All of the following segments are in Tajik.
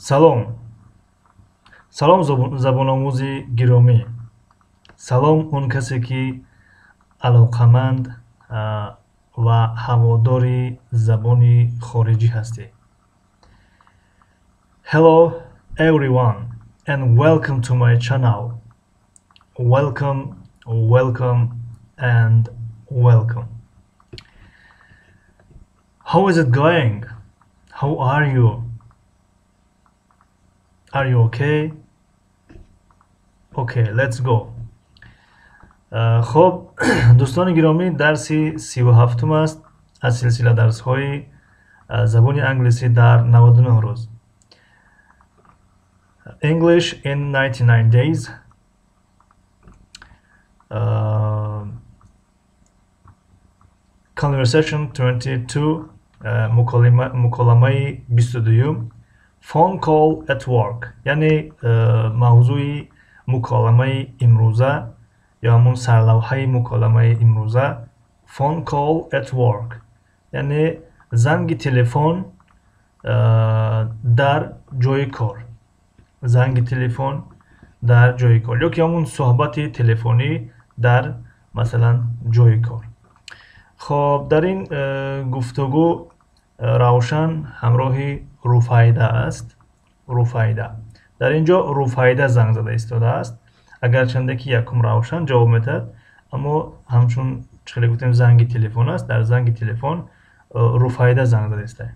Салом, салом, забономӯзи гиромӣ, салом он касе, ки алоқаманд ва ҳаводори забони хориҷӣ ҳастӣ. Hello everyone and welcome to my channel. Welcome, welcome and welcome. How is it going? How are you? Are you okay? Okay, let's go. Хуб, дӯстони гиромӣ, дарси 37-ум аст аз силсила дарсҳои забони англисӣ дар 99 рӯз, English in 99 days. Conversation 22, муколамаи 22-юм, phone call at work, яъне мавзӯи муколамаи имрӯза ё ҳамун сарлавҳаи муколамаи имрӯза phone call at work, яъне занги телефон дар ҷои кор, занги телефон дар ҷои кор ё ки ҳамун суҳбати телефонӣ дар, масалан, ҷои кор. Хоб, дар ин гуфтугӯ Равшан ҳамроҳи Руфайда аст. Руфайда, дар ин ҷо Руфайда занг зада истодааст. Агарчанде ки якум Равшан ҷавоб медиҳад, аммо ҳамчун чӣ хеле гуфтем, занги телефон аст, дар занги телефон Руфайда занг зада истад.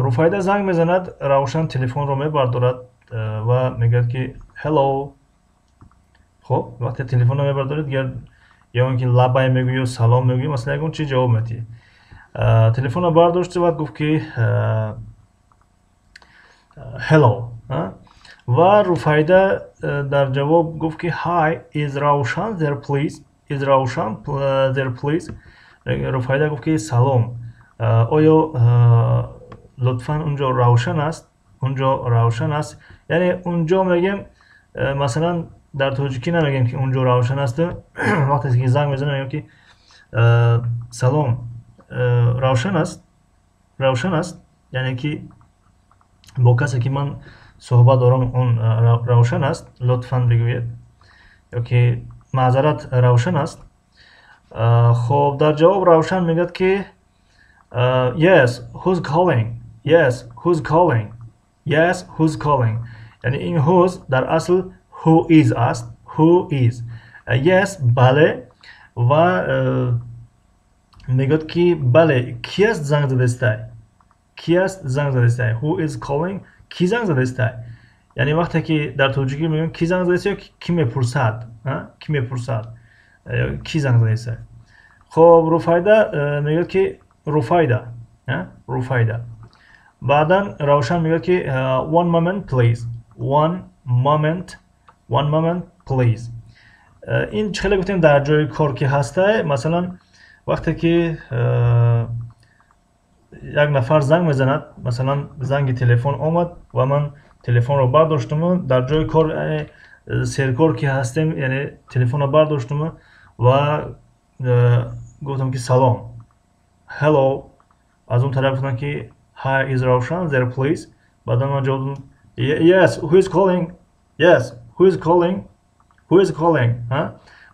Руфайда занг мезанад, Равшан телефонро мебардорад ва мегӯяд, ки hello. Хоб, вақте телефонро мебардоред, дигар ё он ки лабай мегӯӣ ё салом мегӯӣ, масалан, ягон чиз ҷавоб медиҳӣ. Телефонро бардошт ва гуфт, ки hello, ва Руфайда дар ҷавоб гуфт, ки hi, is Равшан there, please? Is Равшан there, please? Руфайда гуфт, ки салом, оё лутфан унҷо Равшан аст? Унҷо Равшан аст, яъне унҷо мегем, масалан, дар тоҷикӣ намегем, ки унҷо Равшан аст. Вақте ки занг мезанем, мегем, ки салом, Равшан аст? Равшан аст, яъне ки бо касе, ки ман суҳбат дорам, он Равшан аст, лутфан бигӯед, ё ки маъзарат, Равшан аст? Хоб, дар ҷавоб Равшан мегӯяд, ки yes, who's calling? Yes, who's calling? Yes, who's calling? Яъне ин who's дар асл who is аст. Who is. Yes, бале, ва мегӯяд, ки бале, ки аст занг задастай? Ки аст занг задастай? Who is calling? Ки занг задастай? Яъне вақте ки дар тоҷикӣ мегӯем, ки занг задастай ё ки мепурсад, ки мепурсад, ки занг задастай. Хоб, Руфайда мегӯяд, ки Руфайда, Руфайда. Баъдан Равшан мегӯяд, ки one moment, please. One moment, one moment, please. Ин чӣ хеле гуфтем, дар ҷои кор ки ҳастай, масалан, вақте ки як нафар занг мезанад, масалан, занги телефон омад ва ман телефонро бардоштуму дар ҷои кор, серкор ки ҳастем, яъне телефонро бардоштуму ва гуфтам, ки салом, hello. Аз он тараф гуфтам, ки hi, is Равшан there, please? Баъдан ман ҷавоб додам: yes, who is calling? Yes, who is calling? Who is calling?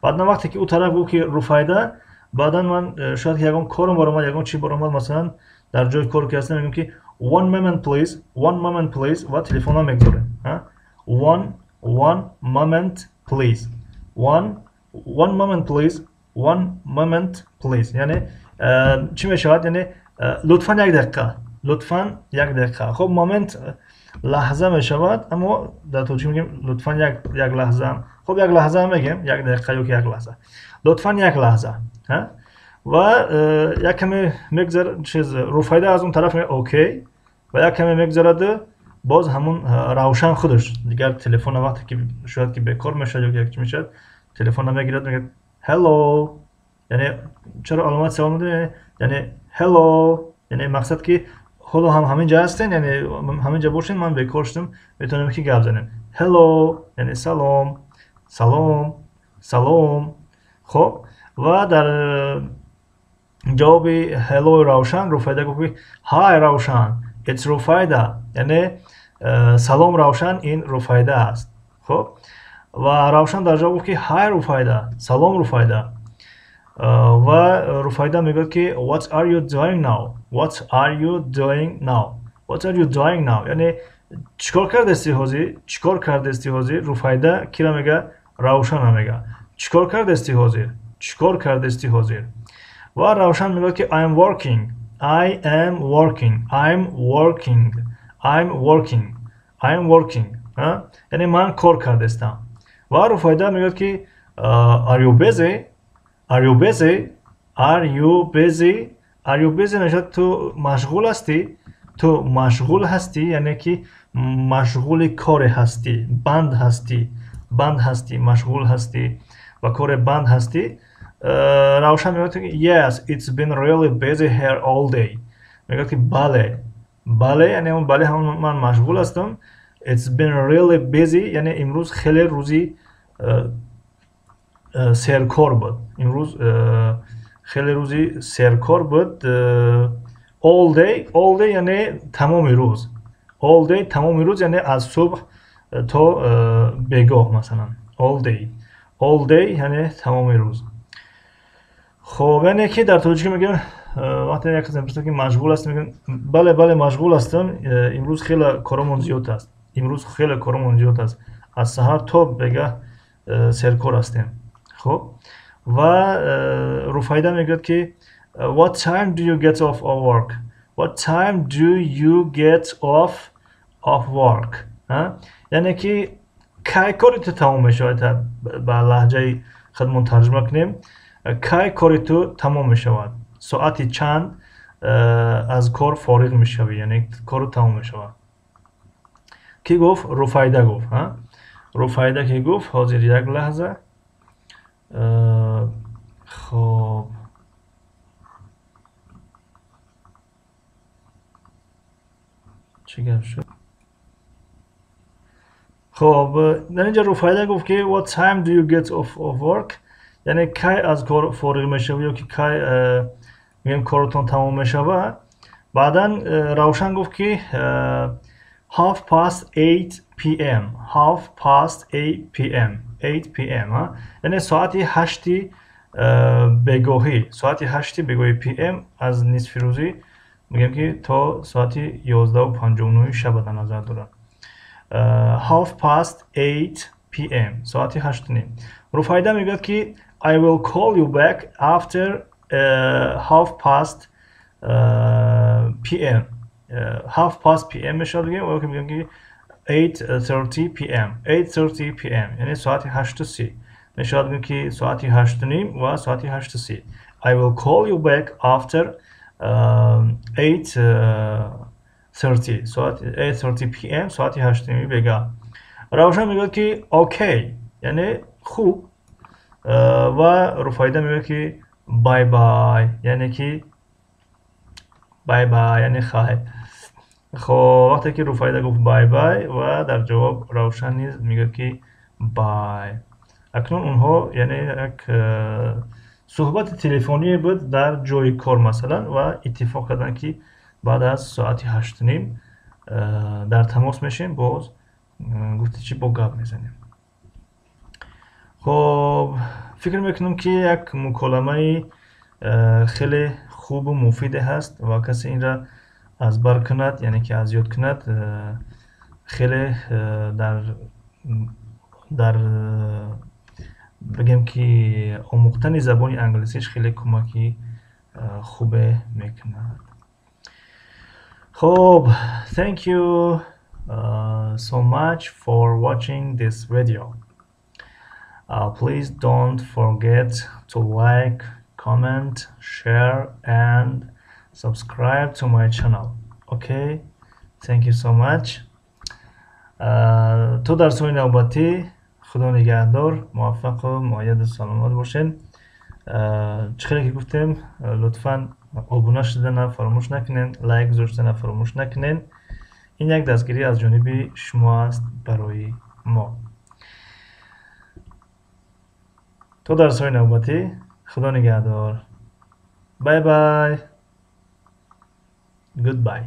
Баъдан вақте ки ӯ тараф гуфт, ки Руфайда, баъдан ман шояд ки ягон корам баромад, ягон чи баромад, масалан, дар ҷои кор ки ҳастам, мегӯям, ки one moment, please, one moment, please, ва телефонро мегузорем. One moment, please. One moment, please. One moment, please, яъне чӣ мешавад? Яъне лутфан як дақиқа, лутфан як дақиқа. Хоб, момент лаҳза мешавад, аммо дар тоҷикӣ мегӯем лутфан як лаҳза. Хоб, як лаҳза мегӯем, як дақиқа ё ки як лаҳза, лутфан як лаҳза. Ва як каме мегузар чиз, Руфайда аз он тараф мегӯяд okay, ва як каме мегузараду боз ҳамун Равшан худаш дигар телефона, вақте ки шояд ки бекор мешавад ё як чӣ мешавад, телефонро мегирад, мегӯяд hello. Яъне чаро аломати савол медонед? Яъне hello, яъне мақсад, ки ҳоло ҳам ҳамин ҷа ҳастен, яъне ҳамин ҷа бошен, ман бекор шудам, метавонем, ки гап занем. Hello, яъне салом, салом, салом. Хоб, ва дар ҷавоби hello Равшан Руфайда гуфт, ки hi Равшан, it's Руфайда, яъне Салом Равшан, ин Руфайда аст. Хуб, ва Равшан дар ҷавоб гуфт ки Hi Руфайда, салом Руфайда. Ва Руфайда мегӯяд ки What are you doing now? What are you doing now? What are you doing now? Яъне чикор кардасти ҳозир? Чикор кардасти ҳозир? Руфайда кира мега? Равшана мега. Чикор кардасти ҳозир? Чикор кардасти ҳозир? Ва Равшан мегӯяд ки I'm working. I am working. I'm working. I'm working. I'm working. Яъне ман кор кардастам. Ва Руфайда мегӯяд ки Are you busy? Are you busy? Are you busy? Are you busy? Мешавад ту машғул ҳастӣ? Ту машғул ҳастӣ, яъне ки машғули коре ҳастӣ, банд ҳастӣ, банд ҳастӣ, машғул ҳастӣ ва коре банд ҳастӣ. Равшан мегӯяд ки Yes, it's been really busy here all day. Мегӯяд ки бале, бале, яъне он бале ҳамон ман машғул ҳастам. It's been really busy, яъне имрӯз хеле рӯзи серкор буд. Имрӯз хеле рӯзи серкор буд. All day, all day яъне тамоми рӯз. All day тамоми рӯз, яъне аз субҳ то бегоҳ масалан. All day. All day яъне тамоми рӯз. Хоб, яъне ки дар тоҷикӣ мегӯем, вақте як кас мепурсад ки машғул ҳастӣ, мегӯем бале, бале, машғул ҳастам. Имрӯз хеле коромон зиёд аст. Имрӯз хеле коромон зиёд аст. Аз саҳар то бегаҳ серкор ҳастем. Хоб, ва Руфайда мегӯяд ки What time do you get off of work? What time do you get off of work? Яъне ки кай кори ту тамом мешавад? Ба лаҳҷаи худмон тарҷума кунем. Кай кори ту тамом мешавад? Соати чанд аз кор фориғ мешавӣ? Яъне кору тамом мешавад. Ки гуфт? Руфайда гуфт. Руфайда ки гуфт? Ҳозир як лаҳза. Хоб, чӣ гап шуд? Хоб, дар инҷа Руфайда гуфт ки What time do you get off of work? Яъне кай аз кор фориғ мешавӣ ё ки кай мегӯем коротон тамом мешавад. Баъдан Равшан гуфт ки 8:30 p.m. 8:30 p.m. 8 p.m. Яъне соати 8 бегоҳӣ, соати 8 бегоҳӣ p.m. аз нисфи рӯзӣ мегӯем ки то соати 11:59 шаб дар назар дорад. 8:30 p.m. соати 8:30. Руфайда мегӯяд ки I will call you back after half past p.m. Half past p.m. мешавад бигӯем, ё ки мегӯем ки 8:30 p.m. 8:30 p.m. яъне соати 8:30 мешавад бигӯем ки соати 8:30 ва соати 8:30. I will call you back after 8:30, соат 8:30 p.m. соати 8:30 бегаҳ. Равшан мегӯяд ки okay, яъне хуб. Ва Руфайда мегӯяд ки bye bye, яъне ки bye bye, яъне хайр. Хоб, вақте ки Руфайда гуфт bye bye ва дар ҷавоб Равшан низ мегӯяд ки bye. Акнун онҳо яъне як суҳбати телефоние буд дар ҷои кор масалан ва иттифоқ карданд ки баъд аз соати 8:30 дар тамос мешем, боз гуфти чӣ бо гап мезанем. Хоб, фикр мекунам ки як муколамаи хеле хубу муфиде ҳаст ва касе инра аз бар кунад, яъне ки аз ёд кунад, хеле дар бигем ки омӯхтани забони англисиш хеле кӯмаки хубе мекунад. Хоб, thank you so much for watching this video. Please don't forget to like, comment, share and subscribe to my channel. Okay, thank you so much. То дарсҳои навбатӣ Худо нигаҳдор, муваффақу муайяду саломат бошед. Чӣ хеле ки гуфтем, лутфан обуна шудана фаромӯш накунед, лайк гузоштана фаромӯш накунед. Ин як дастгирӣ аз ҷониби шумо аст барои мо. То дарсҳои навбатӣ Худо нигаҳдор. Bye bye. Goodbye.